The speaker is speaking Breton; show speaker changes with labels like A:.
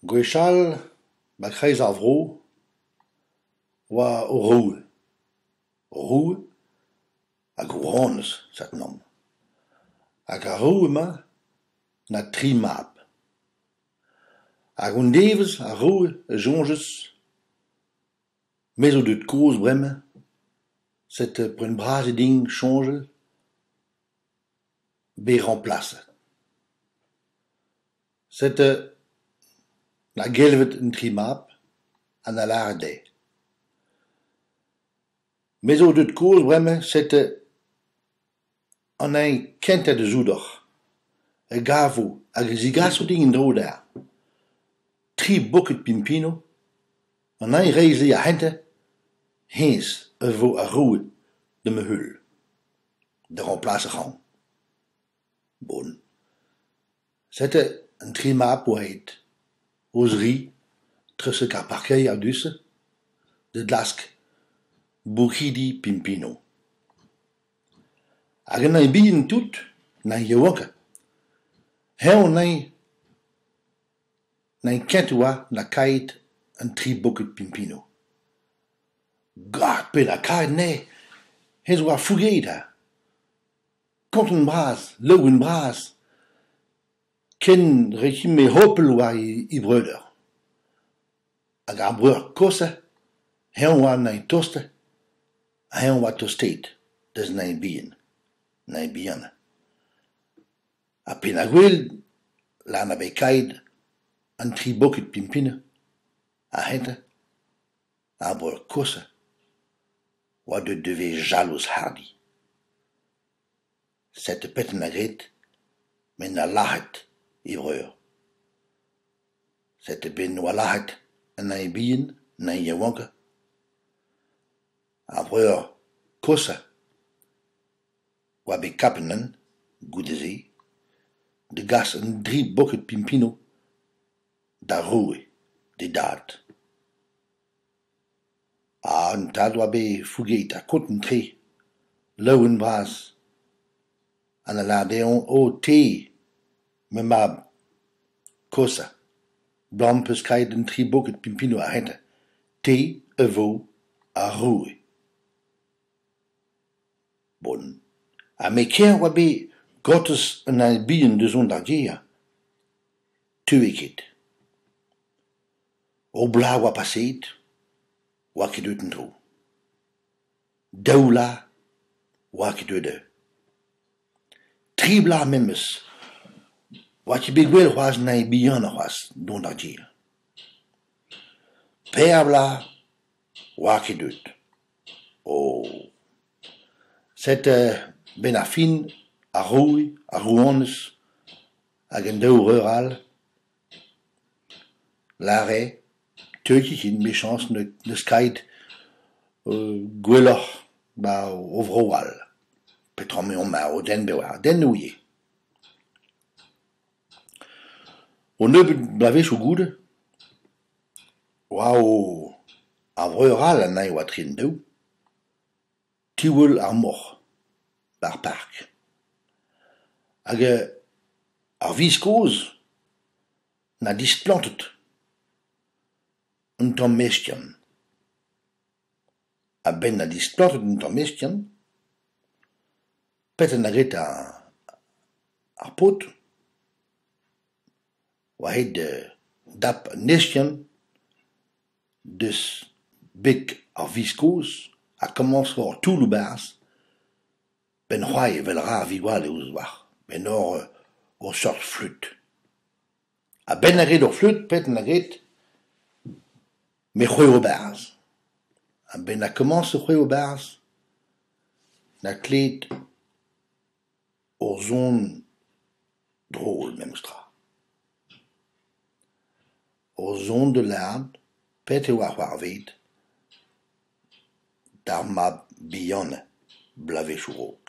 A: Gwechall 'ba kreiz ar vro 'oa ur roue. Ur roue hag ur rouanez satanamant. Hag ar roue-mañ 'na tri mab. Hag un devezh ar roue a soñjas me zo deuet kozh bremañ setu poent bras eo din soñjal bezañ rañplaset. Setu 'na gelvet an tri mab ha 'na lâret dezhe : Me zo deuet kozh bremañ setu an hini kentañ deus-ouzoc'h a gavo hag a zegaso din en-dro d'ar tri boked pimpinoù, an hini a ray se ar c'hentañ, hennezh a vo ar roue da ma heul, da rañplasañ ac'hanon. Bon, setu an tri mab oa aet o-zri etrezek ar parkeier du-se da glask bokidi pimpinoù. Hag an hini bihan tout, an hini yaouankañ, eñ an hini, an hini kentañ oa 'na kavet an tri boked pimpinoù. Gad pezh 'na kavet anezhe ! Hennezh oa fougeet ha kontant-bras, laouen-bras, ken 'rae ket 'met hopal war e breudeur. Hag ar breur koshañ, eñ oa an hini tostañ, ha eñ oa tostaet deus an hini bihan, an hini bihanañ. Ha pa 'na gwelet lec'h 'na bet kavet an tri boked pimpinoù, ar c'hentañ, ar breur koshañ, oa deuet da vezañ jalous hardi. Setu petra 'na graet, met 'na lazhet e vreur. Setu 'benn 'noa lazhet an hini bihan, an hini yaouankañ, ar breur koshañ oa bet kap anezhañ goude-se da gas an tri boked pimpinoù d'ar roue, d'e dad. Ha an tad oa bet fougeet ha kontant-tre, laouen-bras ha 'na lâret dezhañ : O te, ma mab koshañ, 'blam 'peus kavet an tri boked pimpinoù ar c'hentañ, te a vo ar roue. Bon, ha met kaer oa bet gortoz an hini bihan da zont d'ar gêr, 'teue ket. Ur bloaz oa paseet, 'oa ket deuet en-dro. Daou vloaz, 'oa ket deuet eo. Tri bloaz memes, 'oa ket bet gwelet c'hoazh an hini bihanañ c'hoazh dont d'ar gêr. Pevar bloaz, 'oa ket deuet. Oh ! Setu 'benn ar fin ar roue, ar rouanez hag an daou vreur all 'lâre 'teu ket ken 'michañs 'neus kavet gwelloc'h 'ba ur vro all peotramant eo marv, den ne oar, den ne ouie. Un nebeud bloavezhioù goude 'oa ar breur all anezhe 'oa etre an daou 'tiwall ar moc'h 'ba 'r park. Hag ar viz kozh 'na displantet un tamm eskern. A-benn 'na displantet un tamm eskern, petra 'na graet ar paotr ? 'Oa aet da dap an eskern deus beg ar viz kozh ha komañs ober toulloù 'barzh 'benn c'hoari evel 'ra ar vugale 'ouzoc'h 'benn ober ur seurt fleüt. A-benn 'na graet ur fleüt, petra 'na graet ? Me c'hwezho 'barzh. A-benn 'na komañset c'hwezho 'barzh 'na klevet ur son drol memes tra. Ur son da lâret petra e oa c'hoarvezet d'ar mab bihanañ bloavezhioù a-raok.